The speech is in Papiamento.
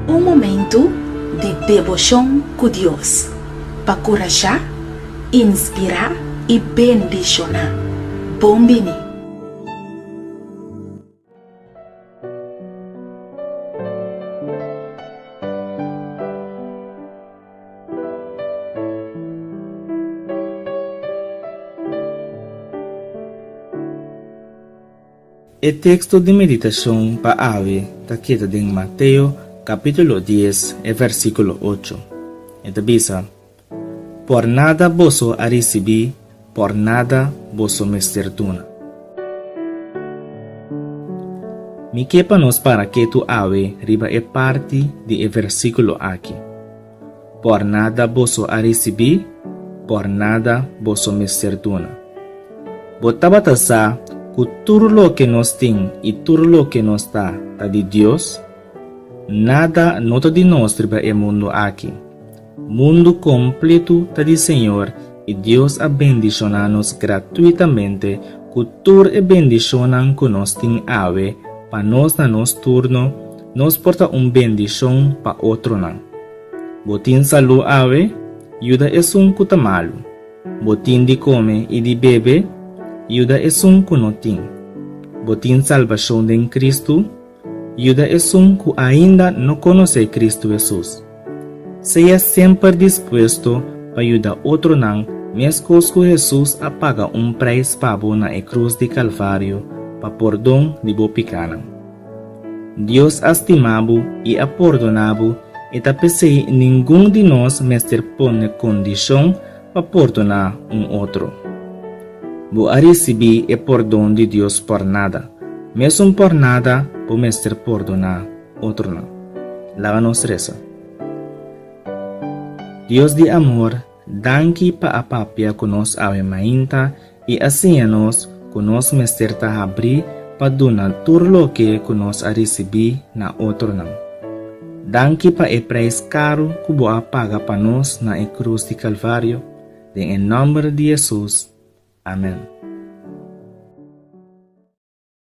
Un momentu di deboshon ku Dios pa kurashá, inspirá i bendishoná. Bon bini! E teksto di meditashon pa awe ta keda den Mateo kapítulo dies e versíkulo ocho. E ta bisa, Por nada boso a risibí, por nada boso mester duna. Mi ke pa nos para ketu awe riba e parti di e versíkulo aki. Por nada boso a risibí, por nada boso mester duna. Bo tabata sa ku tur loke nos tin i tur loke nos ta, ta di Dios? Nada no ta di nos riba e mundu aki. Mundu kompletu ta di Señor i Dios a bendishoná nos gratuitamente ku tur e bendishonnan ku nos tin awe pa nos na nos turno nos por ta un bendishon pa otronan. Bo tin salú awe? Yuda esun ku ta malu. Bo tin di kome i di bebe? Yuda esun ku no tin. Bo tin salbashon den Kristu? Yuda esun ku ainda no konosé Kristu Hesus. Sea semper dispuesto pa yuda otronan meskos ku Hesus a paga un preis pa bo na e krus di Kalvario pa pordon di bo pikánan. Dios a stima bo i a pordoná bo i ta p'esei ningun di nos mester pone kondishon pa pordoná un otro. Bo a risibí e pordon di Dios pòrnada. Mesun pòrnada bo mester pordoná otronan. Laga nos resa. Dios di amor, danki pa a papia ku nos awe mainta i a siña nos ku nos mester ta habrí pa duna tur loke ku nos a risibí na otronan. Danki pa e preis karu ku bo a paga pa nos na e krus di Kalvario. Den e nòmber di Hesus, amèn.